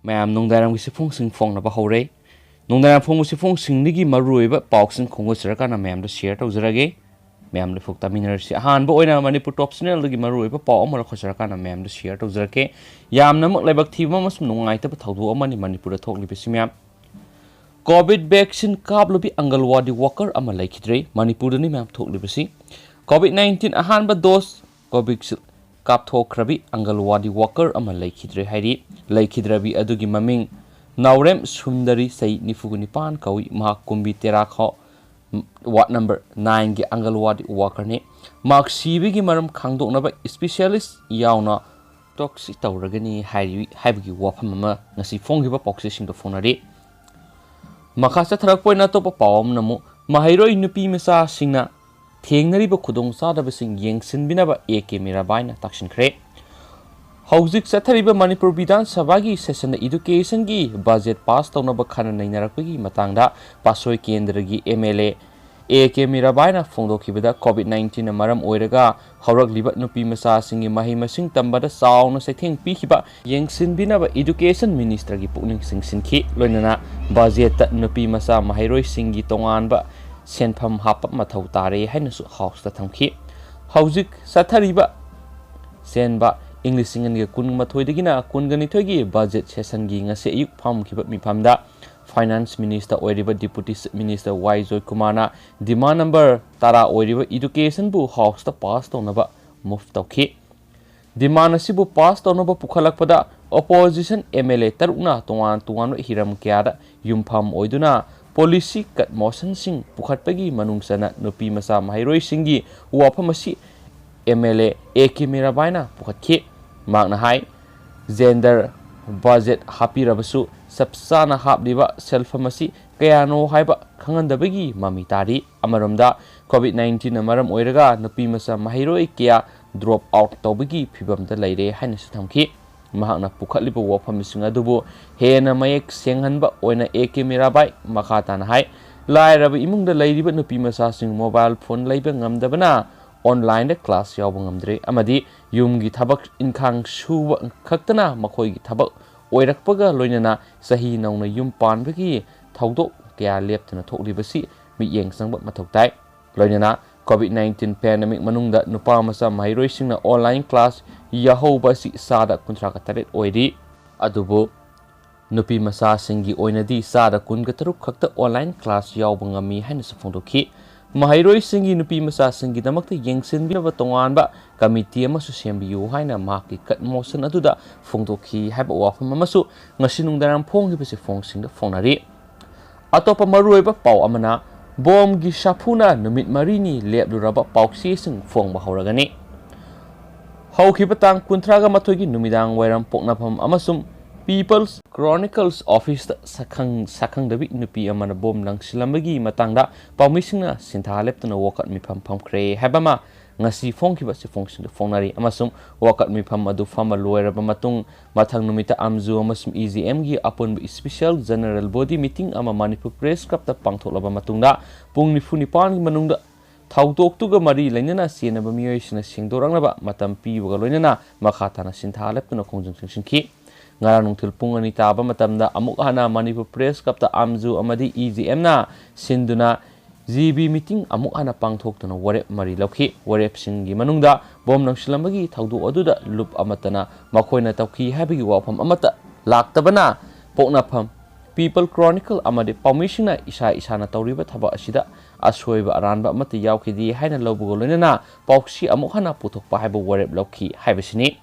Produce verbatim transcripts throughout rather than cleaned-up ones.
ꯃꯌꯥꯝ ꯅꯨꯡꯗꯥꯡꯋꯥꯏꯔꯝꯒꯤ ꯁꯤꯐꯣꯡꯁꯤꯡ ꯐꯣꯡꯅꯕ ꯍꯧꯔꯦ꯫ ꯅꯨꯡꯗꯥꯡꯋꯥꯏꯔꯝ ꯐꯣꯡꯕ ꯁꯤꯐꯣꯡꯁꯤꯡꯗꯒꯤ ꯃꯔꯨꯑꯣꯏꯕ ꯄꯥꯎꯁꯤꯡ ꯈꯣꯡꯒꯠꯆꯔꯀꯥꯟꯗ ꯃꯌꯥꯝꯗ ꯁꯤꯌꯔ ꯇꯧꯖꯔꯒꯦ꯫ ꯃꯌꯥꯝ ꯂꯣꯏꯐꯥꯎ ꯇꯥꯃꯤꯟꯅꯔꯁꯤ꯫ ꯑꯍꯥꯟꯕ ꯑꯣꯏꯅ ꯃꯅꯤꯄꯨꯔ ꯇꯣꯞ ꯆꯦꯅꯦꯜꯗꯒꯤ ꯃꯔꯨꯑꯣꯏꯕ ꯄꯥꯎ ꯑꯃ ꯂꯧꯈꯠꯆꯔꯀꯥꯟꯗ ꯃꯌꯥꯝꯗ ꯁꯤꯌꯔ ꯇꯧꯖꯔꯛꯀꯦ꯫ ꯌꯥꯝꯅꯃꯛ ꯂꯥꯏꯕꯛ ꯊꯤꯕ ꯑꯃꯁꯨꯡ ꯅꯨꯡꯉꯥꯏꯇꯕ ꯊꯧꯗꯣꯛ ꯑꯃꯅꯤ ꯃꯅꯤꯄꯨꯔꯗ ꯊꯣꯛꯂꯤꯕꯁꯤ ꯃꯌꯥꯝ꯫ ꯀꯣꯚꯤꯗ ꯚꯦꯛꯁꯤꯟ ꯀꯥꯞꯂꯨꯕꯤ ꯑꯪꯒꯜꯋꯥꯗꯤ ꯋꯥꯀꯔ ꯑꯃ ꯂꯩꯈꯤꯗ꯭ꯔꯦ꯫ ꯃꯅꯤꯄꯨꯔꯗꯅꯤ ꯃꯌꯥꯝ ꯊꯣꯛꯂꯤꯕꯁꯤ꯫ ꯀꯣꯚꯤꯗ ꯅꯥꯏꯟꯇꯤꯟ ꯑꯍꯥꯟꯕ ꯗꯣꯁ ꯀꯣꯚꯤꯁꯤꯜꯗ ꯀꯥꯞꯊꯣꯛꯈ꯭ꯔꯕꯤ ꯑꯪꯒꯜꯋꯥꯗꯤ ꯋꯥꯀꯔ ꯑꯃ ꯂꯩꯈꯤꯗ꯭ꯔꯦ ꯍꯥꯏꯔꯤ꯫ ꯂꯩꯈꯤꯗ꯭ꯔꯕꯤ ꯑꯗꯨꯒꯤ ꯃꯃꯤꯡ ꯅꯥꯎꯔꯦꯝ ꯁꯨꯟꯗꯔꯤ, ꯆꯍꯤ ꯅꯤꯐꯨꯒ ꯅꯤꯄꯥꯟ ꯀꯧꯏ꯫ ꯃꯍꯥꯛ ꯀꯨꯝꯕꯤ ꯇꯦꯔꯥꯈꯣ ꯋꯥꯔꯗ ꯅꯝꯕꯔ ꯅꯥꯏꯟꯒꯤ ꯑꯪꯒꯜꯋꯥꯗꯤ ꯋꯥꯀꯔꯅꯤ꯫ ꯃꯍꯥꯛ ꯁꯤꯕꯒꯤ ꯃꯔꯝ ꯈꯪꯗꯣꯛꯅꯕ ꯏꯁꯄꯤꯁꯤꯌꯦꯂꯤꯁ ꯌꯥꯎꯅ ꯇꯣꯛꯁꯤ ꯇꯧꯔꯒꯅꯤ ꯍꯥꯏꯔꯤ ꯍꯥꯏꯕꯒꯤ ꯋꯥꯐꯝ ꯑꯃ ꯉꯁꯤ ꯐꯣꯡꯈꯤꯕ ꯄꯥꯎꯆꯦꯁꯤꯡꯗ ꯐꯣꯡꯅꯔꯤ꯫ ꯃꯈꯥ ꯆꯠꯊꯔꯛꯄ ꯑꯣꯏꯅ ꯑꯇꯣꯞꯄ ꯄꯥꯎ ꯑꯃꯅ ꯑꯃꯨꯛ ꯃꯍꯩꯔꯣꯏ ꯅꯨꯄꯤ ꯃꯆꯥꯁꯤꯡꯅ ꯊꯦꯡꯅꯔꯤꯕ ꯈꯨꯗꯣꯡꯆꯥꯗꯕꯁꯤꯡ ꯌꯦꯡꯁꯤꯟꯕꯤꯅꯕ ꯑꯦ ꯀꯦ ꯃꯤꯔꯥꯕꯥꯏꯅ ꯇꯥꯛꯁꯤꯟꯈ꯭ꯔꯦ꯫ ꯍꯧꯖꯤꯛ ꯆꯠꯊꯔꯤꯕ ꯃꯅꯤꯄꯨꯔ ꯕꯤꯙꯥꯟ ꯁꯚꯥꯒꯤ ꯁꯦꯁꯟꯗ ꯏꯗꯨꯀꯦꯁꯟꯒꯤ ꯕꯖꯦꯠ ꯄꯥꯁ ꯇꯧꯅꯕ ꯈꯟꯅ ꯅꯩꯅꯔꯛꯄꯒꯤ ꯃꯇꯥꯡꯗ ꯄꯥꯠꯁꯣꯏ ꯀꯦꯟꯗ꯭ꯔꯒꯤ M L A A K ꯃꯤꯔꯥꯕꯥꯏꯅ ꯐꯣꯡꯗꯣꯛꯈꯤꯕꯗ ꯀꯣꯚꯤꯗ ꯅꯥꯏꯟꯇꯤꯟꯅ ꯃꯔꯝ ꯑꯣꯏꯔꯒ ꯍꯧꯔꯛꯂꯤꯕ ꯅꯨꯄꯤ ꯃꯆꯥꯁꯤꯡꯒꯤ ꯃꯍꯩ ꯃꯁꯤꯡ ꯇꯝꯕꯗ ꯆꯥꯎꯅ ꯆꯩꯊꯦꯡ ꯄꯤꯈꯤꯕ ꯌꯦꯡꯁꯤꯟꯕꯤꯅꯕ ꯏꯗꯨꯀꯦꯁꯟ ꯃꯤꯅꯤꯁꯇꯔꯒꯤ ꯄꯨꯛꯅꯤꯡ ꯆꯤꯡꯁꯤꯟꯈꯤ꯫ ꯂꯣꯏꯅꯅ ꯕꯖꯦꯠꯇ ꯅꯨꯄꯤ ꯃꯆꯥ ꯃꯍꯩꯔꯣꯏꯁꯤꯡꯒꯤ ꯇꯣꯉꯥꯟꯕ ꯁꯦꯟꯐꯝ ꯍꯥꯞꯄ ꯃꯊꯧ ꯇꯥꯔꯦ ꯍꯥꯏꯅꯁꯨ ꯍꯥꯎꯁꯇ ꯊꯝꯈꯤ꯫ ꯍꯧꯖꯤꯛ ꯆꯠꯊꯔꯤꯕ ꯆꯦꯟꯕ ꯏꯪ ꯂꯤꯁꯤꯡ ꯑꯅꯤꯒ ꯀꯨꯟꯃꯥꯊꯣꯏꯗꯒꯤꯅ ꯀꯨꯟꯒ ꯅꯤꯊꯣꯏꯒꯤ ꯕꯖꯦꯠ ꯁꯦꯁꯟꯒꯤ ꯉꯁꯤ ꯑꯌꯨꯛ ꯐꯝꯈꯤꯕ ꯃꯤꯐꯝꯗ ꯐꯥꯏꯅꯥꯟꯁ ꯃꯤꯅꯤꯁꯇꯔ ꯑꯣꯏꯔꯤꯕ ꯗꯤꯄꯨꯇꯤ ꯆꯤꯐ ꯃꯤꯅꯤꯁꯇꯔ ꯋꯥꯏ ꯖꯣꯏꯀꯨꯃꯥꯔꯅ ꯗꯤꯃꯥꯟ ꯅꯝꯕꯔ ꯇꯔꯥ ꯑꯣꯏꯔꯤꯕ ꯏꯗꯨꯀꯦꯁꯟꯕꯨ ꯍꯥꯎꯁꯇ ꯄꯥꯁ ꯇꯧꯅꯕ ꯃꯨꯚ ꯇꯧꯈꯤ꯫ ꯗꯤꯃꯥꯟ ꯑꯁꯤꯕꯨ ꯄꯥꯁ ꯇꯧꯅꯕ ꯄꯨꯈꯠꯂꯛꯄꯗ ꯑꯣꯄꯣꯖꯤꯁꯟ ꯑꯦꯝ ꯑꯦꯜ ꯑꯦ ꯇꯔꯨꯛꯅ ꯇꯣꯉꯥꯟ ꯇꯣꯉꯥꯟꯕ ꯍꯤꯔꯝ ꯀꯌꯥꯗ ꯌꯨꯝꯐꯝ ꯑꯣꯏꯗꯨꯅ ꯄꯣꯂꯤꯁꯤ ꯀꯠ ꯃꯣꯁꯟꯁꯤꯡ ꯄꯨꯈꯠꯄꯒꯤ ꯃꯅꯨꯡ ꯆꯟꯅ ꯅꯨꯄꯤ ꯃꯆꯥ ꯃꯍꯩꯔꯣꯏꯁꯤꯡꯒꯤ ꯋꯥꯐꯝ ꯑꯁꯤ M L A A K ꯃꯤꯔꯥꯕꯥꯏꯅ ꯄꯨꯈꯠꯈꯤ꯫ ꯃꯍꯥꯛꯅ ꯍꯥꯏ, ꯖꯦꯟꯗꯔ ꯕꯖꯦꯠ ꯍꯥꯞꯄꯤꯔꯕꯁꯨ ꯆꯞ ꯆꯥꯅ ꯍꯥꯞꯂꯤꯕ ꯁꯦꯜꯐꯝ ꯑꯁꯤ ꯀꯌꯥꯅꯣ ꯍꯥꯏꯕ ꯈꯪꯍꯟꯗꯕꯒꯤ ꯃꯃꯤ ꯇꯥꯔꯤ꯫ ꯑꯃꯔꯣꯝꯗ ꯀꯣꯚꯤꯗ ꯅꯥꯏꯟꯇꯤꯟꯅ ꯃꯔꯝ ꯑꯣꯏꯔꯒ ꯅꯨꯄꯤ ꯃꯆꯥ ꯃꯍꯩꯔꯣꯏ ꯀꯌꯥ ꯗ꯭ꯔꯣꯞ ꯑꯥꯎꯠ ꯇꯧꯕꯒꯤ ꯐꯤꯕꯝꯗ ꯂꯩꯔꯦ ꯍꯥꯏꯅꯁꯨ ꯊꯝꯈꯤ꯫ ꯃꯍꯥꯛꯅ ꯄꯨꯈꯠꯂꯤꯕ ꯋꯥꯐꯝꯁꯤꯡ ꯑꯗꯨꯕꯨ ꯍꯦꯟꯅ ꯃꯌꯦꯛ ꯁꯦꯡꯍꯟꯕ ꯑꯣꯏꯅ ꯑꯦ ꯀꯦ ꯃꯤꯔꯥꯕꯥꯏ ꯃꯈꯥ ꯇꯥꯅ ꯍꯥꯏ, ꯂꯥꯏꯔꯕ ꯏꯃꯨꯡꯗ ꯂꯩꯔꯤꯕ ꯅꯨꯄꯤ ꯃꯆꯥꯁꯤꯡ ꯃꯣꯕꯥꯏꯜ ꯐꯣꯟ ꯂꯩꯕ ꯉꯝꯗꯕꯅ ꯑꯣꯟꯂꯥꯏꯟꯗ ꯀ꯭ꯂꯥꯁ ꯌꯥꯎꯕ ꯉꯝꯗ꯭ꯔꯦ ꯑꯃꯗꯤ ꯌꯨꯝꯒꯤ ꯊꯕꯛ ꯏꯟꯈꯥꯡ ꯁꯨꯕ ꯈꯛꯇꯅ ꯃꯈꯣꯏꯒꯤ ꯊꯕꯛ ꯑꯣꯏꯔꯛꯄꯒ ꯂꯣꯏꯅꯅ ꯆꯍꯤ ꯅꯧꯅ ꯌꯨꯝ ꯄꯥꯟꯕꯒꯤ ꯊꯧꯗꯣꯛ ꯀꯌꯥ ꯂꯦꯞꯇꯅ ꯊꯣꯛꯂꯤꯕꯁꯤ ꯃꯤꯠꯌꯦꯡ ꯆꯪꯕ ꯃꯊꯧ ꯇꯥꯏ꯫ ꯂꯣꯏꯅꯅ COVID nineteen pandemic ꯃꯅꯨꯡꯗ ꯅꯨꯄꯥ ꯃꯆꯥ ꯃꯍꯩꯔꯣꯏꯁꯤꯡꯅ online class ꯌꯥꯍꯧꯕ ꯑꯁꯤ ꯆꯥꯗ ꯀꯨꯟꯊ꯭ꯔꯥꯒ ꯇꯔꯦꯠ ꯑꯣꯏꯔꯤ꯫ ꯑꯗꯨꯕꯨ ꯅꯨꯄꯤ ꯃꯆꯥꯁꯤꯡꯒꯤ ꯑꯣꯏꯅꯗꯤ ꯆꯥꯗ ꯀꯨꯟꯒ ꯇꯔꯨꯛ ꯈꯛꯇ online class ꯌꯥꯎꯕ ꯉꯝꯃꯤ ꯍꯥꯏꯅꯁꯨ ꯐꯣꯡꯗꯣꯛꯈꯤ꯫ ꯃꯍꯩꯔꯣꯏꯁꯤꯡꯒꯤ ꯅꯨꯄꯤ ꯃꯆꯥꯁꯤꯡꯒꯤꯗꯃꯛꯇ ꯌꯦꯡꯁꯤꯟꯕꯤꯅꯕ ꯇꯣꯉꯥꯟꯕ committee ꯑꯃꯁꯨ ꯁꯦꯝꯕꯤꯌꯨ ꯍꯥꯏꯅ ꯃꯍꯥꯛꯀꯤ cut motion ꯑꯗꯨꯗ ꯐꯣꯡꯗꯣꯛꯈꯤ ꯍꯥꯏꯕ ꯋꯥꯐꯝ ꯑꯃꯁꯨ ꯉꯁꯤ ꯅꯨꯡꯗꯥꯡ ꯐꯣꯡꯈꯤꯕ ꯆꯦꯐꯣꯡꯁꯤꯡꯗ ꯐꯣꯡꯅꯔꯤ꯫ ꯑꯇꯣꯞꯄ ꯃꯔꯨꯑꯣꯏꯕ ꯄꯥꯎ ꯑꯃꯅ, ꯕꯣꯝꯒꯤ ꯁꯥꯐꯨꯅ ꯅꯨꯃꯤꯠ ꯃꯔꯤꯅꯤ ꯂꯦꯞꯂꯨꯔꯕ ꯄꯥꯎꯆꯦꯁꯤꯡ ꯐꯣꯡꯕ ꯍꯧꯔꯒꯅꯤ꯫ ꯍꯧꯈꯤꯕ ꯇꯥꯡ ꯀꯨꯟꯊ꯭ꯔꯥꯒ ꯃꯥꯊꯣꯏꯒꯤ ꯅꯨꯃꯤꯗꯥꯡ ꯋꯥꯏꯔꯝ ꯄꯣꯛꯅꯐꯝ ꯑꯃꯁꯨꯡ People's Chronicles officeꯇ ꯁꯛꯈꯪ ꯁꯛꯈꯪꯗꯕꯤ ꯅꯨꯄꯤ ꯑꯃꯅ ꯕꯣꯝ ꯂꯪꯁꯤꯜꯂꯝꯕꯒꯤ ꯃꯇꯥꯡꯗ ꯄꯥꯎꯃꯤꯁꯤꯡꯅ ꯁꯤꯟꯊꯥ ꯂꯦꯞꯇꯅ ꯋꯥꯀꯠ ꯃꯤꯐꯝ ꯐꯝꯈ꯭ꯔꯦ ꯍꯥꯏꯕ ꯑꯃ ꯉꯁꯤ ꯐꯣꯡꯈꯤꯕ ꯆꯦꯐꯣꯡꯁꯤꯡꯗ ꯐꯣꯡꯅꯔꯤ, ꯑꯃꯁꯨꯡ ꯋꯥꯀꯠ ꯃꯤꯐꯝ ꯑꯗꯨ ꯐꯝꯕ ꯂꯣꯏꯔꯕ ꯃꯇꯨꯡ, ꯃꯊꯪ ꯅꯨꯃꯤꯠꯇ ꯑꯝꯖꯨ ꯑꯃꯁꯨꯡ EJMꯒꯤ ꯑꯄꯨꯟꯕ special general body meeting ꯑꯃ ꯃꯅꯤꯄꯨꯔ Press Clubꯇ ꯄꯥꯡꯊꯣꯛꯂꯕ ꯃꯇꯨꯡꯗ, ꯄꯨꯡ ꯅꯤꯐꯨ ꯅꯤꯄꯥꯟꯒꯤ ꯃꯅꯨꯡꯗ ꯊꯧꯗꯣꯛꯇꯨꯒ ꯃꯔꯤ ꯂꯩꯅꯅ ꯆꯦꯟꯅꯕ ꯃꯤꯑꯣꯏꯁꯤꯡꯅ ꯁꯦꯡꯗꯣꯔꯛꯅꯕ ꯃꯇꯝ ꯄꯤꯕꯒ ꯂꯣꯏꯅꯅ ꯃꯈꯥ ꯇꯥꯅ ꯁꯤꯟꯊꯥ ꯂꯦꯞꯇꯨꯅ ꯈꯣꯡꯖꯪ ꯆꯪꯁꯤꯟꯈꯤ꯫ ꯉꯔꯥꯡ ꯅꯨꯡꯊꯤꯜ ꯄꯨꯡ ꯑꯅꯤ ꯇꯥꯕ ꯃꯇꯝꯗ ꯑꯃꯨꯛ ꯍꯟꯅ ꯃꯅꯤꯄꯨꯔ Press Clubꯇ ꯑꯝꯖꯨ ꯑꯃꯗꯤ EJMꯅ ꯁꯤꯟꯗꯨꯅ GB meeting ꯑꯃꯨꯛ ꯍꯟꯅ ꯄꯥꯡꯊꯣꯛꯇꯨꯅ ꯋꯥꯔꯦꯞ ꯃꯔꯤ ꯂꯧꯈꯤ꯫ ꯋꯥꯔꯦꯞꯁꯤꯡꯒꯤ ꯃꯅꯨꯡꯗ ꯕꯣꯝ ꯂꯪꯁꯤꯜꯂꯝꯕꯒꯤ ꯊꯧꯗꯣꯛ ꯑꯗꯨꯗ ꯂꯨꯞ ꯑꯃꯠꯇꯅ ꯃꯈꯣꯏꯅ ꯇꯧꯈꯤ ꯍꯥꯏꯕꯒꯤ ꯋꯥꯐꯝ ꯑꯃꯠꯇ ꯂꯥꯛꯇꯕꯅ, ꯄꯣꯛꯅꯐꯝ, People Chronicle ꯑꯃꯗꯤ ꯄꯥꯎꯃꯤꯁꯤꯡꯅ ꯏꯁꯥ ꯏꯁꯥꯅ ꯇꯧꯔꯤꯕ ꯊꯕꯛ ꯑꯁꯤꯗ ꯑꯁꯣꯏꯕ ꯑꯔꯥꯟꯕ ꯑꯃꯠꯇ ꯌꯥꯎꯈꯤꯗꯦ ꯍꯥꯏꯅ ꯂꯧꯕꯒ ꯂꯣꯏꯅꯅ ꯄꯥꯎꯆꯦ ꯑꯃꯨꯛ ꯍꯟꯅ ꯄꯨꯊꯣꯛꯄ ꯍꯥꯏꯕ ꯋꯥꯔꯦꯞ ꯂꯧꯈꯤ ꯍꯥꯏꯕꯁꯤꯅꯤ꯫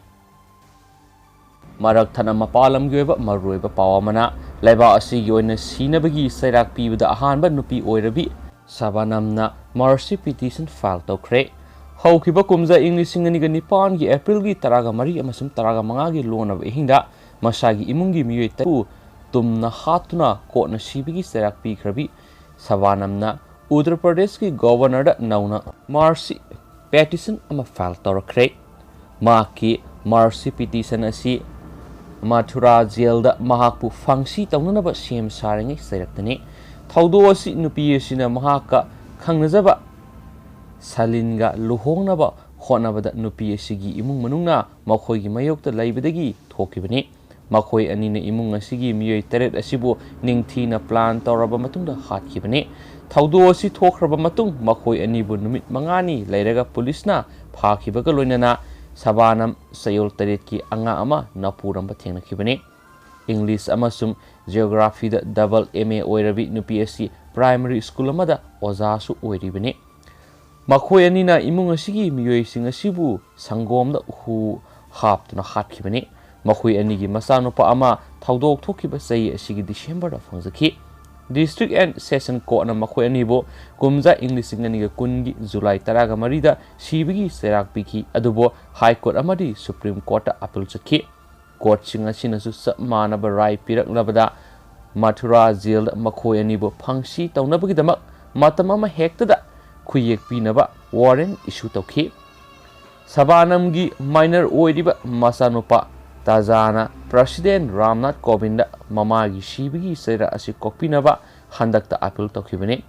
ꯃꯔꯛ ꯊꯠꯅ ꯃꯄꯥꯟ ꯂꯝꯒꯤ ꯑꯣꯏꯕ ꯃꯔꯨꯑꯣꯏꯕ ꯄꯥꯎ ꯑꯃꯅ, ꯂꯩꯕꯥꯛ ꯑꯁꯤꯒꯤ ꯑꯣꯏꯅ ꯁꯤꯅꯕꯒꯤ ꯆꯩꯔꯥꯛ ꯄꯤꯕꯗ ꯑꯍꯥꯟꯕ ꯅꯨꯄꯤ ꯑꯣꯏꯔꯕꯤ ꯁꯕꯥꯅꯝꯅ mercy petition file ꯇꯧꯈ꯭ꯔꯦ꯫ ꯍꯧꯈꯤꯕ ꯀꯨꯝꯖꯥ ꯏꯪ ꯂꯤꯁꯤꯡ ꯑꯅꯤꯒ ꯅꯤꯄꯥꯟꯒꯤ Aprilꯒꯤ ꯇꯔꯥꯒ ꯃꯔꯤ ꯑꯃꯁꯨꯡ ꯇꯔꯥꯒ ꯃꯉꯥꯒꯤ ꯂꯣꯟꯅꯕ ꯑꯍꯤꯡꯗ ꯃꯁꯥꯒꯤ ꯏꯃꯨꯡꯒꯤ ꯃꯤꯑꯣꯏ ꯇꯔꯨꯛꯄꯨ ꯇꯨꯝꯅ ꯍꯥꯠꯇꯨꯅ ꯀꯣꯠꯅ ꯁꯤꯕꯒꯤ ꯆꯩꯔꯥꯛ ꯄꯤꯈ꯭ꯔꯕꯤ ꯁꯕꯥꯅꯝꯅ ꯎꯠꯇꯔ ꯄ꯭ꯔꯗꯦꯁꯀꯤ ꯒꯣꯚꯔꯅꯔꯗ ꯅꯧꯅ mercy petition ꯑꯃ file ꯇꯧꯔꯛꯈ꯭ꯔꯦ꯫ ꯃꯍꯥꯛꯀꯤ mercy petition ꯑꯁꯤ ꯃꯊꯨꯔꯥ ꯖꯦꯜꯗ ꯃꯍꯥꯛꯄꯨ ꯐꯥꯡꯁꯤ ꯇꯧꯅꯅꯕ ꯁꯦꯝ ꯁꯥꯔꯤꯉꯩ ꯆꯩꯔꯛꯇꯅꯤ꯫ ꯊꯧꯗꯣꯛ ꯑꯁꯤ ꯅꯨꯄꯤ ꯑꯁꯤꯅ ꯃꯍꯥꯛꯀ ꯈꯪꯅꯖꯕ ꯁꯂꯤꯟꯒ ꯂꯨꯍꯣꯡꯅꯕ ꯍꯣꯠꯅꯕꯗ ꯅꯨꯄꯤ ꯑꯁꯤꯒꯤ ꯏꯃꯨꯡ ꯃꯅꯨꯡꯅ ꯃꯈꯣꯏꯒꯤ ꯃꯥꯌꯣꯛꯇ ꯂꯩꯕꯗꯒꯤ ꯊꯣꯛꯈꯤꯕꯅꯤ꯫ ꯃꯈꯣꯏ ꯑꯅꯤꯅ ꯏꯃꯨꯡ ꯑꯁꯤꯒꯤ ꯃꯤꯑꯣꯏ ꯇꯔꯦꯠ ꯑꯁꯤꯕꯨ ꯅꯤꯡꯊꯤꯅ plan ꯇꯧꯔꯕ ꯃꯇꯨꯡꯗ ꯍꯥꯠꯈꯤꯕꯅꯤ꯫ ꯊꯧꯗꯣꯛ ꯑꯁꯤ ꯊꯣꯛꯈ꯭ꯔꯕ ꯃꯇꯨꯡ ꯃꯈꯣꯏ ꯑꯅꯤꯕꯨ ꯅꯨꯃꯤꯠ ꯃꯉꯥꯅꯤ ꯂꯩꯔꯒ ꯄꯨꯂꯤꯁꯅ ꯐꯥꯈꯤꯕꯒ ꯂꯣꯏꯅꯅ ꯁꯕꯥꯅꯝ ꯆꯌꯣꯜ ꯇꯔꯦꯠꯀꯤ ꯑꯉꯥꯡ ꯑꯃ ꯅꯥꯄꯨꯔꯝꯕ ꯊꯦꯡꯅꯈꯤꯕꯅꯤ꯫ English ꯑꯃꯁꯨꯡ Geographyꯗ double M A ꯑꯣꯏꯔꯕꯤ ꯅꯨꯄꯤ ꯑꯁꯤ primary school ꯑꯃꯗ ꯑꯣꯖꯥꯁꯨ ꯑꯣꯏꯔꯤꯕꯅꯤ꯫ ꯃꯈꯣꯏ ꯑꯅꯤꯅ ꯏꯃꯨꯡ ꯑꯁꯤꯒꯤ ꯃꯤꯑꯣꯏꯁꯤꯡ ꯑꯁꯤꯕꯨ ꯁꯪꯒꯣꯝꯗ ꯍꯨ ꯍꯥꯞꯇꯨꯅ ꯍꯥꯠꯈꯤꯕꯅꯤ꯫ ꯃꯈꯣꯏ ꯑꯅꯤꯒꯤ ꯃꯆꯥꯅꯨꯄꯥ ꯑꯃ ꯊꯧꯗꯣꯛ ꯊꯣꯛꯈꯤꯕ ꯆꯍꯤ ꯑꯁꯤꯒꯤ Decemberꯗ ꯐꯪꯖꯈꯤ꯫ District and Session Courtꯅ ꯃꯈꯣꯏ ꯑꯅꯤꯕꯨ ꯀꯨꯝꯖꯥ ꯏꯪ ꯂꯤꯁꯤꯡ ꯑꯅꯤꯒ ꯀꯨꯟꯒꯤ July ꯇꯔꯥꯃꯔꯤꯗ ꯁꯤꯕꯒꯤ ꯆꯩꯔꯥꯛ ꯄꯤꯈꯤ, ꯑꯗꯨꯕꯨ High Court ꯑꯃꯗꯤ Supreme Courtꯇ appeal ꯆꯠꯈꯤ꯫ Courtꯁꯤꯡ ꯑꯁꯤꯅꯁꯨ ꯆꯞ ꯃꯥꯟꯅꯕ ꯔꯥꯏ ꯄꯤꯔꯛꯂꯕꯗ ꯃꯊꯨꯔꯥ ꯖꯦꯜꯗ ꯃꯈꯣꯏ ꯑꯅꯤꯕꯨ ꯐꯪꯁꯤ ꯇꯧꯅꯕꯒꯤꯗꯃꯛ ꯃꯇꯝ ꯑꯃ ꯍꯦꯛꯇꯗ ꯈꯨꯌꯦꯛ ꯄꯤꯅꯕ warrant issue ꯇꯧꯈꯤ꯫ ꯁꯕꯥꯅꯝꯒꯤ minor ꯑꯣꯏꯔꯤꯕ ꯃꯆꯥꯅꯨꯄꯥ ꯇꯥꯖꯥꯅ President ꯔꯥꯝꯅꯥꯊ ꯀꯣꯕꯤꯟꯗ ꯃꯃꯥꯒꯤ ꯁꯤꯕꯒꯤ ꯆꯩꯔꯥꯛ ꯑꯁꯤ ꯀꯣꯛꯄꯤꯅꯕ ꯍꯟꯗꯛꯇ appeal ꯇꯧꯈꯤꯕꯅꯤ꯫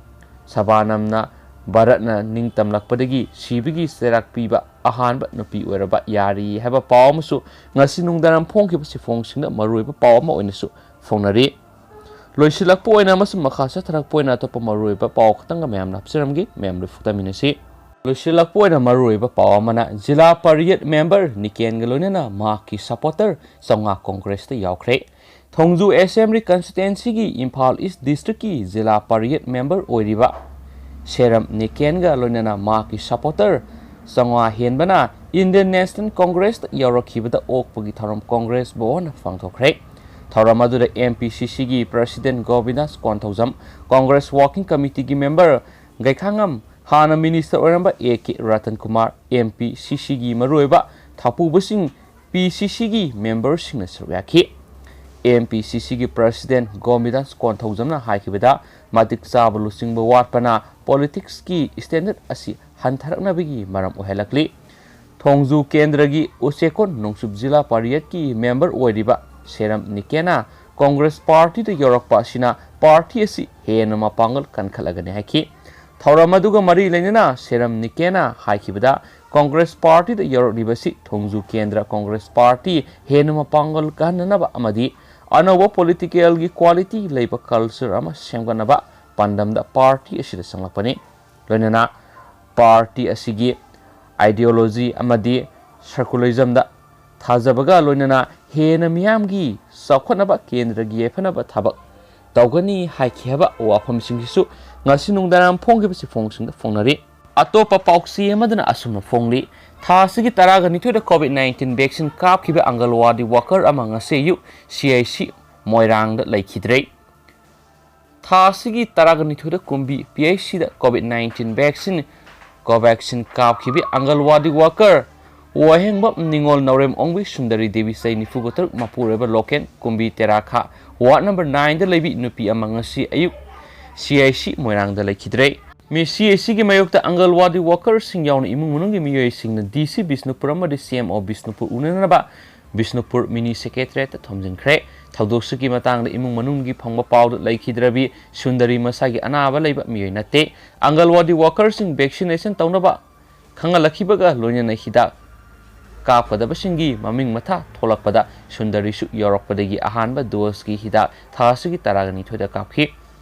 ꯁꯕꯥꯅꯝꯅ ꯚꯥꯔꯠꯅ ꯅꯤꯡꯇꯝꯂꯛꯄꯗꯒꯤ ꯁꯤꯕꯒꯤ ꯆꯩꯔꯥꯛ ꯄꯤꯕ ꯑꯍꯥꯟꯕ ꯅꯨꯄꯤ ꯑꯣꯏꯔꯕ ꯌꯥꯔꯤ ꯍꯥꯏꯕ ꯄꯥꯎ ꯑꯃꯁꯨ ꯉꯁꯤ ꯅꯨꯡꯗꯥꯡꯋꯥꯏꯔꯝ ꯐꯣꯡꯈꯤꯕꯁꯤ ꯐꯣꯡꯁꯤꯡꯗ ꯃꯔꯨꯑꯣꯏꯕ ꯄꯥꯎ ꯑꯃ ꯑꯣꯏꯅꯁꯨ ꯐꯣꯡꯅꯔꯤ꯫ ꯂꯣꯏꯁꯤꯜꯂꯛꯄ ꯑꯣꯏꯅ ꯑꯃꯁꯨꯡ ꯃꯈꯥ ꯆꯠꯊꯔꯛꯄ ꯑꯣꯏꯅ ꯑꯇꯣꯞꯄ ꯃꯔꯨꯑꯣꯏꯕ ꯄꯥꯎ ꯈꯛꯇꯪꯒ ꯃꯌꯥꯝꯅ ꯍꯥꯞꯆꯔꯝꯒꯦ꯫ ꯃꯌꯥꯝ ꯂꯣꯏꯐꯨꯛꯇꯃꯤꯟꯅꯁꯤ꯫ ꯂꯣꯏꯁꯤꯜꯂꯛꯄ ꯑꯣꯏꯅ ꯃꯔꯨꯑꯣꯏꯕ ꯄꯥꯎ ꯑꯃꯅ ꯖꯤꯂꯥ ꯄꯔꯤꯌꯠ member ꯅꯤꯀꯦꯟꯒ ꯂꯣꯏꯅꯅ ꯃꯍꯥꯛꯀꯤ supporter ꯆꯥꯝꯃꯉꯥ Congressꯇ ꯌꯥꯎꯈ꯭ꯔꯦ꯫ ꯊꯣꯡꯖꯨ Assembly Constituencyꯒꯤ ꯏꯝꯐꯥꯜ East Districtꯀꯤ ꯖꯤꯂꯥ ꯄꯔꯤꯌꯠ member ꯑꯣꯏꯔꯤꯕ ꯁꯦꯔꯝ ꯅꯤꯀꯦꯟꯒ ꯂꯣꯏꯅꯅ ꯃꯍꯥꯛꯀꯤ supporter ꯆꯥꯝꯃꯉꯥ ꯍꯦꯟꯕꯅ Indian National Congressꯇ ꯌꯥꯎꯔꯛꯈꯤꯕꯗ ꯑꯣꯛꯄꯒꯤ ꯊꯧꯔꯝ Congress ꯚꯋꯟꯗ ꯄꯥꯡꯊꯣꯛꯈ꯭ꯔꯦ꯫ ꯊꯧꯔꯝ ꯑꯗꯨꯗ MPCCꯒꯤ President ꯒꯣꯕꯤꯟꯗꯥꯁ Konthoujam, Congress Working Committeeꯒꯤ member ꯒꯩꯈꯥꯉꯝ, ꯍꯥꯟꯅ minister ꯑꯣꯏꯔꯝꯕ A K ꯔꯇꯟ ꯀꯨꯃꯥꯔ, MPCCꯒꯤ ꯃꯔꯨꯑꯣꯏꯕ ꯊꯧꯄꯨꯕꯁꯤꯡ, PCCꯒꯤ memberꯁꯤꯡꯅ ꯁꯔꯨꯛ ꯌꯥꯈꯤ꯫ MPCCꯒꯤ President ꯒꯣꯕꯤꯟꯗꯥꯁ ꯀꯣꯟꯊꯧꯖꯝꯅ ꯍꯥꯏꯈꯤꯕꯗ, ꯃꯇꯤꯛ ꯆꯥꯕ ꯂꯨꯆꯤꯡꯕ ꯋꯥꯠꯄꯅ politicsꯀꯤ standard ꯑꯁꯤ ꯍꯟꯊꯔꯛꯅꯕꯒꯤ ꯃꯔꯝ ꯑꯣꯏꯍꯜꯂꯛꯂꯤ꯫ ꯊꯣꯡꯖꯨ ꯀꯦꯟꯗ꯭ꯔꯒꯤ ꯎꯆꯦꯛꯀꯣꯟ ꯅꯣꯡꯆꯨꯞ ꯖꯤꯂꯥ ꯄꯔꯤꯌꯠꯀꯤ member ꯑꯣꯏꯔꯤꯕ ꯁꯦꯔꯝ ꯅꯤꯀꯦꯅ Congress partyꯗ ꯌꯧꯔꯛꯄ ꯑꯁꯤꯅ party ꯑꯁꯤ ꯍꯦꯟꯅ ꯃꯄꯥꯡꯒꯜ ꯀꯟꯈꯠꯂꯒꯅꯤ ꯍꯥꯏꯈꯤ꯫ ꯊꯧꯔꯝ ꯑꯗꯨꯒ ꯃꯔꯤ ꯂꯩꯅꯅ ꯁꯦꯔꯝ ꯅꯤꯀꯦꯅ ꯍꯥꯏꯈꯤꯕꯗ, ꯀꯣꯡꯒ꯭ꯔꯦꯁ ꯄꯥꯔꯇꯤꯗ ꯌꯥꯎꯔꯛꯂꯤꯕꯁꯤ ꯊꯣꯡꯖꯨ ꯀꯦꯟꯗ꯭ꯔ ꯀꯣꯡꯒ꯭ꯔꯦꯁ ꯄꯥꯔꯇꯤ ꯍꯦꯟꯅ ꯃꯄꯥꯡꯒꯜ ꯀꯟꯅꯅꯕ ꯑꯃꯗꯤ ꯑꯅꯧꯕ ꯄꯣꯂꯤꯇꯤꯀꯦꯜꯒꯤ ꯀ꯭ꯋꯥꯂꯤꯇꯤ ꯂꯩꯕ ꯀꯜꯆꯔ ꯑꯃ ꯁꯦꯝꯒꯠꯅꯕ ꯄꯥꯟꯗꯝꯗ ꯄꯥꯔꯇꯤ ꯑꯁꯤꯗ ꯆꯪꯂꯛꯄꯅꯤ꯫ ꯂꯣꯏꯅꯅ ꯄꯥꯔꯇꯤ ꯑꯁꯤꯒꯤ ꯑꯥꯏꯗꯤꯌꯣꯂꯣꯖꯤ ꯑꯃꯗꯤ ꯁꯔꯀꯨꯂꯔꯤꯖꯝꯗ ꯊꯥꯖꯕꯒ ꯂꯣꯏꯅꯅ ꯍꯦꯟꯅ ꯃꯤꯌꯥꯝꯒꯤ ꯆꯥꯎꯈꯠꯅꯕ ꯀꯦꯟꯗ꯭ꯔꯒꯤ ꯌꯥꯏꯐꯅꯕ ꯊꯕꯛ ꯇꯧꯒꯅꯤ ꯍꯥꯏꯈꯤ ꯍꯥꯏꯕ ꯋꯥꯐꯝꯁꯤꯡꯁꯤꯁꯨ ꯉꯁꯤ ꯅꯨꯡꯗꯥꯡꯋꯥꯏꯔꯝ ꯐꯣꯡꯈꯤꯕꯁꯤ ꯐꯣꯡꯁꯤꯡꯗ ꯐꯣꯡꯅꯔꯤ꯫ ꯑꯇꯣꯞꯄ ꯄꯥꯎꯆꯦ ꯑꯃꯗꯅ ꯑꯁꯨꯝꯅ ꯐꯣꯡꯂꯤ, ꯊꯥ ꯑꯁꯤꯒꯤ ꯇꯔꯥꯒ ꯅꯤꯊꯣꯏꯗ ꯀꯣꯚꯤꯗ ꯅꯥꯏꯟꯇꯤꯟ ꯚꯦꯛꯁꯤꯟ ꯀꯥꯞꯈꯤꯕ ꯑꯪꯒꯜꯋꯥꯗꯤ ꯋꯥꯀꯔ ꯑꯃ ꯉꯁꯤ ꯑꯌꯨꯛ ꯁꯤ ꯑꯥꯏ ꯁꯤ ꯃꯣꯏꯔꯥꯡꯗ ꯂꯩꯈꯤꯗ꯭ꯔꯦ꯫ ꯊꯥ ꯑꯁꯤꯒꯤ ꯇꯔꯥꯒ ꯅꯤꯊꯣꯏꯗ ꯀꯨꯝꯕꯤ ꯄꯤ ꯑꯩꯆ ꯁꯤꯗ ꯀꯣꯚꯤꯗ ꯅꯥꯏꯟꯇꯤꯟ ꯚꯦꯛꯁꯤꯟ ꯀꯣꯚꯦꯛꯁꯤꯟ ꯀꯥꯞꯈꯤꯕ ꯑꯪꯒꯜꯋꯥꯗꯤ ꯋꯥꯀꯔ ꯋꯥꯍꯦꯡꯕꯝ ꯅꯤꯉꯣꯜ ꯅꯥꯎꯔꯦꯝ ꯑꯣꯡꯕꯤ ꯁꯨꯟꯗꯔꯤ ꯗꯦꯕꯤ ꯆꯍꯤ ꯅꯤꯐꯨꯒ ꯇꯔꯨꯛ ꯃꯄꯨꯔꯣꯏꯕ ꯂꯣꯀꯦꯟ ꯀꯨꯝꯕꯤ ꯇꯦꯔꯥꯈꯥ ꯋꯥꯔꯗ ꯅꯝꯕꯔ ꯅꯥꯏꯟꯗ ꯂꯩꯕꯤ ꯅꯨꯄꯤ ꯑꯃ ꯉꯁꯤ ꯑꯌꯨꯛ ꯁꯤ ꯑꯥꯏ ꯁꯤ ꯃꯣꯏꯔꯥꯡꯗ ꯂꯩꯈꯤꯗ꯭ꯔꯦ꯫ ꯃꯤ ꯁꯤ ꯑꯥꯏ ꯁꯤꯒꯤ ꯃꯥꯌꯣꯛꯇ ꯑꯪꯒꯜꯋꯥꯗꯤ ꯋꯥꯀꯔꯁꯤꯡ ꯌꯥꯎꯅ ꯏꯃꯨꯡ ꯃꯅꯨꯡꯒꯤ ꯃꯤꯑꯣꯏꯁꯤꯡꯅ ꯗꯤ ꯁꯤ ꯕꯤꯁꯅꯨꯄꯨꯔ ꯑꯃꯗꯤ ꯁꯤ ꯑꯦꯝ ꯑꯣ ꯕꯤꯁꯅꯨꯄꯨꯔ ꯎꯅꯅꯕ ꯕꯤꯁꯅꯨꯄꯨꯔ ꯃꯤꯅꯤ ꯁꯦꯀ꯭ꯔꯦꯇꯔꯤꯌꯦꯠꯇ ꯊꯣꯝꯖꯤꯟꯈ꯭ꯔꯦ꯫ ꯊꯧꯗꯣꯛꯁꯤꯒꯤ ꯃꯇꯥꯡꯗ ꯏꯃꯨꯡ ꯃꯅꯨꯡꯒꯤ ꯐꯪꯕ ꯄꯥꯎꯗ ꯂꯩꯈꯤꯗ꯭ꯔꯕꯤ ꯁꯨꯟꯗꯔꯤ ꯃꯁꯥꯒꯤ ꯑꯅꯥꯕ ꯂꯩꯕ ꯃꯤꯑꯣꯏ ꯅꯠꯇꯦ꯫ ꯑꯪꯒꯜꯋꯥꯗꯤ ꯋꯥꯀꯔꯁꯤꯡ ꯚꯦꯛꯁꯤꯅꯦꯁꯟ ꯇꯧꯅꯕ ꯈꯪꯍꯜꯂꯛꯈꯤꯕꯒ ꯂꯣꯏꯅꯅ ꯍꯤꯗꯥꯛ ꯀꯥꯞꯀꯗꯕꯁꯤꯡꯒꯤ ꯃꯃꯤꯡ ꯃꯊꯥ ꯊꯣꯛꯂꯛꯄꯗ ꯁꯨꯟꯗꯔꯤꯁꯨ ꯌꯥꯎꯔꯛꯄꯗꯒꯤ ꯑꯍꯥꯟꯕ ꯗꯣꯁꯀꯤ ꯍꯤꯗꯥꯛ ꯊꯥ ꯑꯁꯤꯒꯤ ꯇꯔꯥꯒ ꯅꯤꯊꯣꯏꯗ ꯀꯥꯞꯈꯤ꯫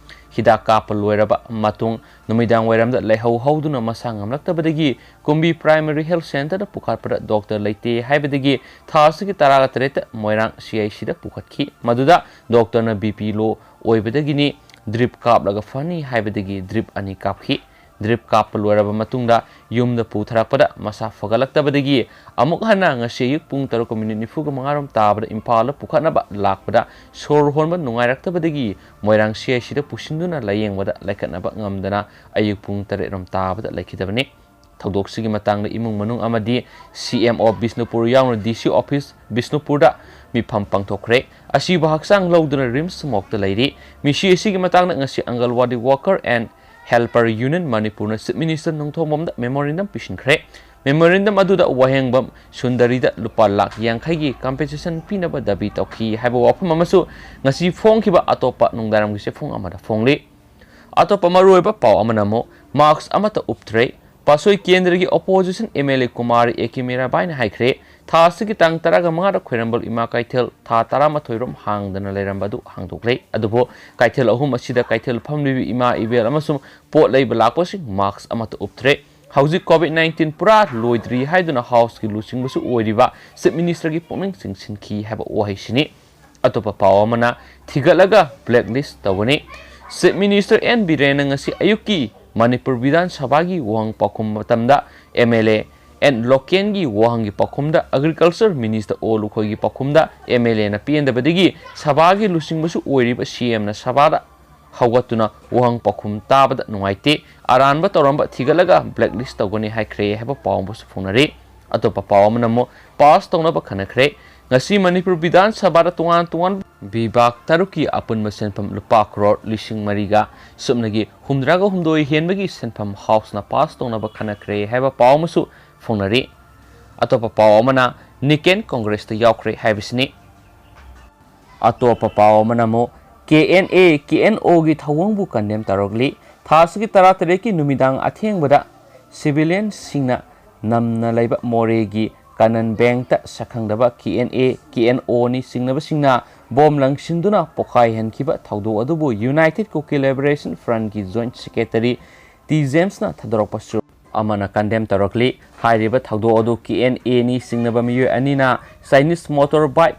ꯍꯤꯗꯥꯛ ꯀꯥꯞꯄ ꯂꯣꯏꯔꯕ ꯃꯇꯨꯡ ꯅꯨꯃꯤꯗꯥꯡ ꯋꯥꯏꯔꯝꯗ ꯂꯩꯍꯧ ꯍꯧꯗꯨꯅ ꯃꯁꯥ ꯉꯝꯂꯛꯇꯕꯗꯒꯤ ꯀꯨꯝꯕꯤ ꯄ꯭ꯔꯥꯏꯃꯥꯔꯤ ꯍꯦꯜꯊ ꯁꯦꯟꯇꯔꯗ ꯄꯨꯈꯠꯄꯗ ꯗꯣꯛꯇꯔ ꯂꯩꯇꯦ ꯍꯥꯏꯕꯗꯒꯤ ꯊꯥ ꯑꯁꯤꯒꯤ ꯇꯔꯥꯒ ꯇꯔꯦꯠꯇ ꯃꯣꯏꯔꯥꯡ ꯁꯤ ꯑꯥꯏ ꯁꯤꯗ ꯄꯨꯈꯠꯈꯤ꯫ ꯃꯗꯨꯗ ꯗꯣꯛꯇꯔꯅ ꯕꯤ ꯄꯤ ꯂꯣ ꯑꯣꯏꯕꯗꯒꯤꯅꯤ, ꯗ꯭ꯔꯤꯞ ꯀꯥꯞꯂꯒ ꯐꯅꯤ ꯍꯥꯏꯕꯗꯒꯤ ꯗ꯭ꯔꯤꯞ ꯑꯅꯤ ꯀꯥꯞꯈꯤ꯫ ꯗ꯭ꯔꯤꯞ ꯀꯥꯞꯄ ꯂꯣꯏꯔꯕ ꯃꯇꯨꯡꯗ ꯌꯨꯝꯗ ꯄꯨꯊꯔꯛꯄꯗ ꯃꯁꯥ ꯐꯒꯠꯂꯛꯇꯕꯗꯒꯤ ꯑꯃꯨꯛ ꯍꯟꯅ ꯉꯁꯤ ꯑꯌꯨꯛ ꯄꯨꯡ ꯇꯔꯨꯛꯀ ꯃꯤꯅꯤꯠ ꯅꯤꯐꯨꯒ ꯃꯉꯥꯔꯣꯝ ꯇꯥꯕꯗ ꯏꯝꯐꯥꯜꯗ ꯄꯨꯈꯠꯅꯕ ꯂꯥꯛꯄꯗ ꯁꯣꯔ ꯍꯣꯟꯕ ꯅꯨꯡꯉꯥꯏꯔꯛꯇꯕꯗꯒꯤ ꯃꯣꯏꯔꯥꯡ ꯁꯤ ꯑꯥꯏ ꯁꯤꯗ ꯄꯨꯁꯤꯟꯗꯨꯅ ꯂꯥꯌꯦꯡꯕꯗ ꯂꯩꯈꯠꯅꯕ ꯉꯝꯗꯅ ꯑꯌꯨꯛ ꯄꯨꯡ ꯇꯔꯦꯠꯔꯣꯝ ꯇꯥꯕꯗ ꯂꯩꯈꯤꯗꯕꯅꯤ꯫ ꯊꯧꯗꯣꯛꯁꯤꯒꯤ ꯃꯇꯥꯡꯗ ꯏꯃꯨꯡ ꯃꯅꯨꯡ ꯑꯃꯗꯤ ꯁꯤ ꯑꯦꯝ ꯑꯣ ꯕꯤꯁꯅꯨꯄꯨꯔ ꯌꯥꯎꯅ ꯗꯤ ꯁꯤ ꯑꯣꯐꯤꯁ ꯕꯤꯁꯅꯨꯄꯨꯔꯗ ꯃꯤꯐꯝ ꯄꯥꯡꯊꯣꯛꯈ꯭ꯔꯦ꯫ ꯑꯁꯤꯕ ꯍꯛꯆꯥꯡ ꯂꯧꯗꯨꯅ ꯔꯤꯝꯁ ꯃꯣꯛꯇ ꯂꯩꯔꯤ꯫ ꯃꯤꯁꯤ ꯑꯁꯤꯒꯤ ꯃꯇꯥꯡꯗ ꯉꯁꯤ ꯑꯪꯒꯜꯋꯥꯗꯤ ꯋꯥꯀꯔ ꯑꯦꯟ ꯍꯦꯜꯄꯔ ꯌꯨꯅꯤꯌꯟ ꯃꯅꯤꯄꯨꯔꯅ ꯆꯤꯐ ꯃꯤꯅꯤꯁꯇꯔ ꯅꯣꯡꯊꯣꯝꯕꯝꯗ ꯃꯦꯃꯣꯔꯦꯟꯗꯝ ꯄꯤꯁꯤꯟꯈ꯭ꯔꯦ꯫ ꯃꯦꯃꯣꯔꯦꯟꯗꯝ ꯑꯗꯨꯗ ꯋꯥꯍꯦꯡꯕꯝ ꯁꯨꯟꯗꯔꯤꯗ ꯂꯨꯄꯥ ꯂꯥꯈ ꯌꯥꯡꯈꯩꯒꯤ ꯀꯝꯄꯦꯟꯁꯦꯁꯟ ꯄꯤꯅꯕ ꯗꯥꯕꯤ ꯇꯧꯈꯤ ꯍꯥꯏꯕ ꯋꯥꯐꯝ ꯑꯃꯁꯨ ꯉꯁꯤ ꯐꯣꯡꯈꯤꯕ ꯑꯇꯣꯞꯄ ꯅꯨꯡꯗꯥꯡꯋꯥꯏꯔꯝꯒꯤ ꯆꯦꯐꯣꯡ ꯑꯃꯗ ꯐꯣꯡꯂꯤ꯫ ꯑꯇꯣꯞꯄ ꯃꯔꯨꯑꯣꯏꯕ ꯄꯥꯎ ꯑꯃꯅ ꯑꯃꯨꯛ ꯃꯥꯛꯁ ꯑꯃꯠꯇ ꯎꯞꯇ꯭ꯔꯦ, ꯄꯥꯠꯁꯣꯏ ꯀꯦꯟꯗ꯭ꯔꯒꯤ opposition MLA ꯀꯨꯃꯥꯔꯤ ꯑꯦ ꯀꯦ ꯃꯤꯔꯥꯕꯥꯏꯅ ꯍꯥꯏꯈ꯭ꯔꯦ, ꯊꯥ ꯑꯁꯤꯒꯤ ꯇꯥꯡ ꯇꯔꯥꯒ ꯃꯉꯥꯗ ꯈ꯭ꯋꯥꯏꯔꯝꯕꯟ ꯏꯃꯥ ꯀꯩꯊꯦꯜ ꯊꯥ ꯇꯔꯥꯃꯥꯊꯣꯏ ꯔꯣꯝ ꯍꯥꯡꯗꯅ ꯂꯩꯔꯝꯕ ꯑꯗꯨ ꯍꯥꯡꯗꯣꯛꯂꯦ꯫ ꯑꯗꯨꯕꯨ ꯀꯩꯊꯦꯜ ꯑꯍꯨꯝ ꯑꯁꯤꯗ ꯀꯩꯊꯦꯜ ꯐꯝꯂꯤꯕ ꯏꯃꯥ ꯏꯕꯦꯜ ꯑꯃꯁꯨꯡ ꯄꯣꯠ ꯂꯩꯕ ꯂꯥꯛꯄꯁꯤꯡ mask ꯑꯃꯠꯇ ꯎꯞꯇ꯭ꯔꯦ꯫ ꯍꯧꯖꯤꯛ COVID nineteen ꯄꯨꯔꯥ ꯂꯣꯏꯗ꯭ꯔꯤ ꯍꯥꯏꯗꯨꯅ Houseꯀꯤ ꯂꯨꯆꯤꯡꯕꯁꯨ ꯑꯣꯏꯔꯤꯕ Chief Ministerꯒꯤ ꯄꯨꯛꯅꯤꯡ ꯆꯤꯡꯁꯤꯟꯈꯤ ꯍꯥꯏꯕ ꯋꯥꯍꯩꯁꯤꯅꯤ꯫ ꯑꯇꯣꯞꯄ ꯄꯥꯎ ꯑꯃꯅ, ꯊꯤꯒꯠꯂꯒ blacklist ꯇꯧꯒꯅꯤ꯫ Chief Minister ꯑꯦꯟ ꯕꯤꯔꯦꯟꯅ ꯉꯁꯤ ꯑꯌꯨꯛꯀꯤ ꯃꯅꯤꯄꯨꯔ ꯕꯤꯙꯥꯟ ꯁꯚꯥꯒꯤ ꯋꯥꯍꯪ ꯄꯥꯎꯈꯨꯝ ꯃꯇꯝꯗ MLA ꯑꯦꯟ ꯂꯣꯀꯦꯟꯒꯤ ꯋꯥꯍꯪꯒꯤ ꯄꯥꯎꯈꯨꯝꯗ Agriculture Minister ꯑꯣ ꯂꯨꯈꯣꯏꯒꯤ ꯄꯥꯎꯈꯨꯝꯗ MLAꯅ ꯄꯦꯟꯗꯕꯗꯒꯤ ꯁꯚꯥꯒꯤ ꯂꯨꯆꯤꯡꯕꯁꯨ ꯑꯣꯏꯔꯤꯕ CMꯅ ꯁꯚꯥꯗ ꯍꯧꯒꯠꯇꯨꯅ ꯋꯥꯍꯪ ꯄꯥꯎꯈꯨꯝ ꯇꯥꯕꯗ ꯅꯨꯡꯉꯥꯏꯇꯦ, ꯑꯔꯥꯟꯕ ꯇꯧꯔꯝꯕ ꯊꯤꯒꯠꯂꯒ blacklist ꯇꯧꯒꯅꯤ ꯍꯥꯏꯈ꯭ꯔꯦ ꯍꯥꯏꯕ ꯄꯥꯎ ꯑꯃꯁꯨ ꯐꯣꯡꯅꯔꯤ꯫ ꯑꯇꯣꯞꯄ ꯄꯥꯎ ꯑꯃꯅ ꯑꯃꯨꯛ pass ꯇꯧꯅꯕ ꯈꯟꯅꯈ꯭ꯔꯦ꯫ ꯉꯁꯤ ꯃꯅꯤꯄꯨꯔ ꯕꯤꯙꯥꯟ ꯁꯚꯥꯗ ꯇꯣꯉꯥꯟ ꯇꯣꯉꯥꯟꯕ ꯕꯤꯚꯥꯒ ꯇꯔꯨꯛꯀꯤ ꯑꯄꯨꯟꯕ ꯁꯦꯟꯐꯝ ꯂꯨꯄꯥ ꯀ꯭ꯔꯣꯔ ꯂꯤꯁꯤꯡ ꯃꯔꯤꯒ ꯁꯨꯞꯅꯒꯤ ꯍꯨꯝꯗ꯭ꯔꯥꯒ ꯍꯨꯝꯗꯣꯏ ꯍꯦꯟꯕꯒꯤ ꯁꯦꯟꯐꯝ Houseꯅ pass ꯇꯧꯅꯕ ꯈꯟꯅꯈ꯭ꯔꯦ ꯍꯥꯏꯕ ꯄꯥꯎ ꯑꯃꯁꯨ ꯐꯣꯡꯅꯔꯤ꯫ ꯑꯇꯣꯞꯄ ꯄꯥꯎ ꯑꯃꯅ ꯅꯤꯀꯦꯟ Congressꯇ ꯌꯥꯎꯈ꯭ꯔꯦ ꯍꯥꯏꯕꯁꯤꯅꯤ꯫ ꯑꯇꯣꯞꯄ ꯄꯥꯎ ꯑꯃꯅ ꯑꯃꯨꯛ KNA, KNOꯒꯤ ꯊꯧꯑꯣꯡꯕꯨ condemn ꯇꯧꯔꯛꯂꯤ꯫ ꯊꯥ ꯑꯁꯤꯒꯤ ꯇꯔꯥꯇꯔꯦꯠꯀꯤ ꯅꯨꯃꯤꯗꯥꯡ ꯑꯊꯦꯡꯕꯗ civilianꯁꯤꯡꯅ ꯅꯝꯅ ꯂꯩꯕ ꯃꯣꯔꯦꯒꯤ ꯀꯅꯟ ꯕꯦꯡꯛꯇ ꯁꯛꯈꯪꯗꯕ KNA, KNOꯅꯤ ꯆꯤꯡꯅꯕꯁꯤꯡꯅ ꯕꯣꯝ ꯂꯪꯁꯤꯟꯗꯨꯅ ꯄꯣꯈꯥꯏꯍꯟꯈꯤꯕ ꯊꯧꯗꯣꯛ ꯑꯗꯨꯕꯨ United Kuki Liberation Frontꯀꯤ Joint Secretary ꯇꯤ ꯖꯦꯝꯁꯅ ꯊꯥꯗꯣꯔꯛꯄ ꯁꯨꯔꯨ ꯑꯃꯅ condemn ꯇꯧꯔꯛꯂꯤ꯫ ꯍꯥꯏꯔꯤꯕ ꯊꯧꯗꯣꯛ ꯑꯗꯨ KNAꯅꯤ ꯆꯤꯡꯅꯕ ꯃꯤꯑꯣꯏ ꯑꯅꯤꯅ Chinese motorbike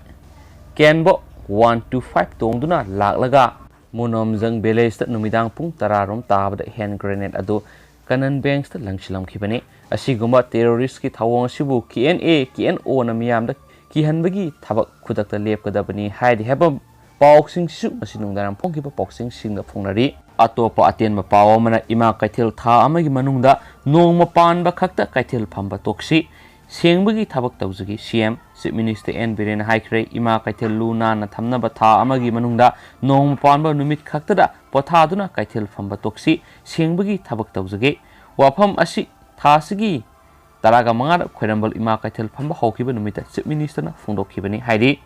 Kenbo one two five ꯇꯣꯡꯗꯨꯅ ꯂꯥꯛꯂꯒ ꯃꯨꯅꯣꯝꯖꯪ villageꯇ ꯅꯨꯃꯤꯗꯥꯡ ꯄꯨꯡ ꯇꯔꯥ ꯔꯣꯝ ꯇꯥꯕꯗ hand grenade ꯑꯗꯨ ꯀꯅꯟ ꯕꯦꯡꯛꯇ ꯂꯪꯁꯤꯜꯂꯝꯈꯤꯕꯅꯤ꯫ ꯑꯁꯤꯒꯨꯝꯕ terroristꯀꯤ ꯊꯧꯑꯣꯡ ꯑꯁꯤꯕꯨ KNA, KNOꯅ ꯃꯤꯌꯥꯝꯗ ꯀꯤꯍꯟꯕꯒꯤ ꯊꯕꯛ ꯈꯨꯗꯛꯇ ꯂꯦꯞꯀꯗꯕꯅꯤ ꯍꯥꯏꯔꯤ ꯍꯥꯏꯕ ꯄꯥꯎꯁꯤꯡꯁꯤꯁꯨ ꯉꯁꯤ ꯅꯨꯡꯗꯥꯡ ꯐꯣꯡꯈꯤꯕ ꯄꯥꯎꯁꯤꯡꯁꯤꯡꯗ ꯐꯣꯡꯅꯔꯤ꯫ ꯑꯇꯣꯞꯄ ꯑꯇꯦꯟꯕ ꯄꯥꯎ ꯑꯃꯅ ꯏꯃꯥ ꯀꯩꯊꯦꯜ ꯊꯥ ꯑꯃꯒꯤ ꯃꯅꯨꯡꯗ ꯅꯣꯡꯃ ꯄꯥꯟꯕ ꯈꯛꯇ ꯀꯩꯊꯦꯜ ꯐꯝꯕ ꯇꯣꯛꯁꯤ, ꯁꯦꯡꯕꯒꯤ ꯊꯕꯛ ꯇꯧꯖꯒꯦ꯫ CM, Chief Minister ꯑꯦꯟ ꯕꯤꯔꯦꯟꯅ ꯍꯥꯏꯈ꯭ꯔꯦ, ꯏꯃꯥ ꯀꯩꯊꯦꯜ ꯂꯨ ꯅꯥꯟꯅ ꯊꯝꯅꯕ ꯊꯥ ꯑꯃꯒꯤ ꯃꯅꯨꯡꯗ ꯅꯣꯡꯃ ꯄꯥꯟꯕ ꯅꯨꯃꯤꯠ ꯈꯛꯇꯗ ꯄꯣꯊꯥꯗꯨꯅ ꯀꯩꯊꯦꯜ ꯐꯝꯕ ꯇꯣꯛꯁꯤ, ꯁꯦꯡꯕꯒꯤ ꯊꯕꯛ ꯇꯧꯖꯒꯦ꯫ ꯋꯥꯐꯝ ꯑꯁꯤ ꯊꯥ ꯑꯁꯤꯒꯤ ꯇꯔꯥꯒ ꯃꯉꯥꯗ ꯈ꯭ꯋꯥꯏꯔꯝꯕꯟ ꯏꯃꯥ ꯀꯩꯊꯦꯜ ꯐꯝꯕ ꯍꯧꯈꯤꯕ ꯅꯨꯃꯤꯠꯇ Chief Ministerꯅ ꯐꯣꯡꯗꯣꯛꯈꯤꯕꯅꯤ ꯍꯥꯏꯔꯤ꯫